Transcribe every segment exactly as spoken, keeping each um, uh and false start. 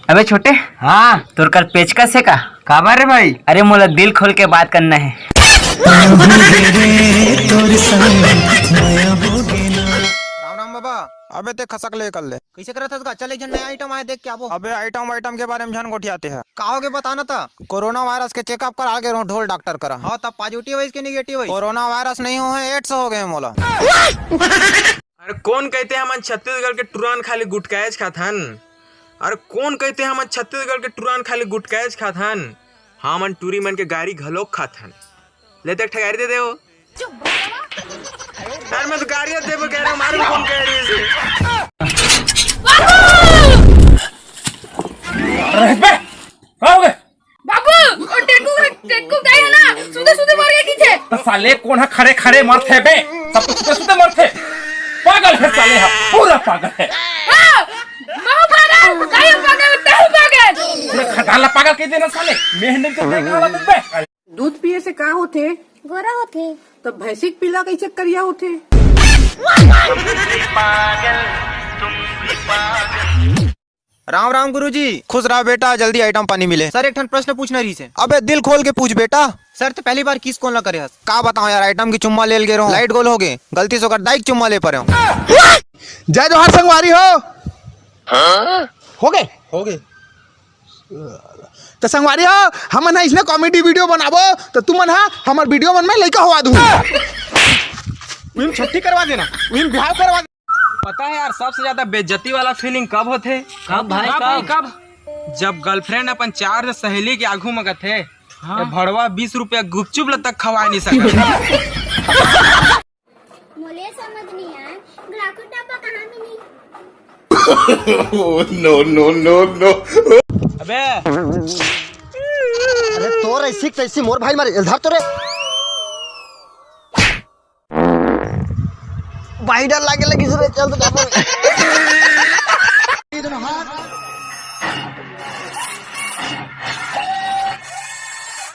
अबे छोटे, हाँ। तोर कर पेचकस हे का? काबर रे भाई? अरे, मोला दिल खोल के बात करना हे। राम राम बाबा। अबे ते खसक ले कर ले। कइसे करत हस गा? चल, एक झन नया आइटम आय, देख के आबो। अबे आइटम वाइटम के बारे में झन गोठियाते हे। का होगे, बता ना त। कोरोना वायरस के चेकअप करा गे रहूं ढोल डॉक्टर करा। हाँ, तब पॉजिटिव होइस के निगेटिव होइस? कोरोना वायरस नहीं हो हे, एड्स हो गे हे मोला। अरे कोन कहिथे हमन छत्तीसगढ़ के टुरा मन खाली गुटकाएच खाथन? अरे कोन कहिथे हमन छत्तीसगढ़ के टुरा मन खाली गुटकाएच खाथन? हमन टुरी मन के गारी घलोक खाथन। ले देख, ठगारी दे दे वो। यार, मैं तो गारी दे, वो कह रहा हूँ, मारू कौन कह रही है इसे? अरे बे, का हो गए? बाबू, वो टेकू, टेकू गाय है ना, सुते सुते मर गया किथे। तो साले कोन हा खड़े खड़े मरथे बे? सब तो सुते सुते मरथे। पागल है साले हा, पूरा पागल है। हाँ, महू पागल, गाय पागल, तहू पागल। पूरा खदान ला पागल कह देना साले। मेहनत के देखा वाला तुम बे। दूध पिए से का होथे? गोरा होथे। तो भैंसी के पीला कैसे करिया होथे? राम राम गुरुजी। खुश रहा बेटा, जल्दी आइटम पानी मिले। सर, एक ठन प्रश्न पूछना रहिस हे। अबे दिल खोल के पूछ बेटा। सर, ते पहली बार किस कोन ला करे हस? का बताओ यार, आइटम की चुम्मा ले ले गे रहो, लाइट गोल हो गए, गलती से ओकर दाई के चुम्मा ले परे हो। जय जोहार संगवारी हो। हो गए। हो गए। तो संगवारी हो, हमन हा इसने कॉमेडी वीडियो बनाबो, तो तुमन हा हमर वीडियो मन में लइका होवा दू। उहिम छट्टी करवा देना, उहिम बिहाव करवा। पता है यार, सबसे ज्यादा बेइज्जती वाला फीलिंग कब होथे? कब भाई, कब? कब? जब गर्लफ्रेंड अपन चार सहेली के आगू में कथे, हाँ। "ए भड़वा, बीस रुपया गुपचुप ल तक खवा नहीं सकत।" मोले समझ नहीं आए, ग्लाको डब्बा कहाँ मिली? Oh, no, no, no, no। अबे। अरे तोर ऐसी तैसी मोर भाई मारे, इधर तो रे। भाई डर लागे लगी सुरे, चल तो डर।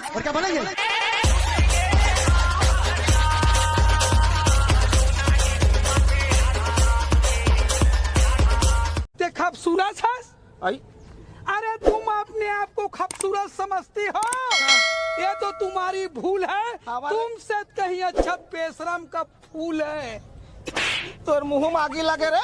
और क्या बनेंगे? ते खूबसूरत हस? आई? अरे तुम अपने आप को खूबसूरत समझती हो? ये तो तुम्हारी भूल है। हाँ, वाले। तुमसे कहीं अच्छा बेशरम का फूल है। तोर मुंह में आगी लगे रे।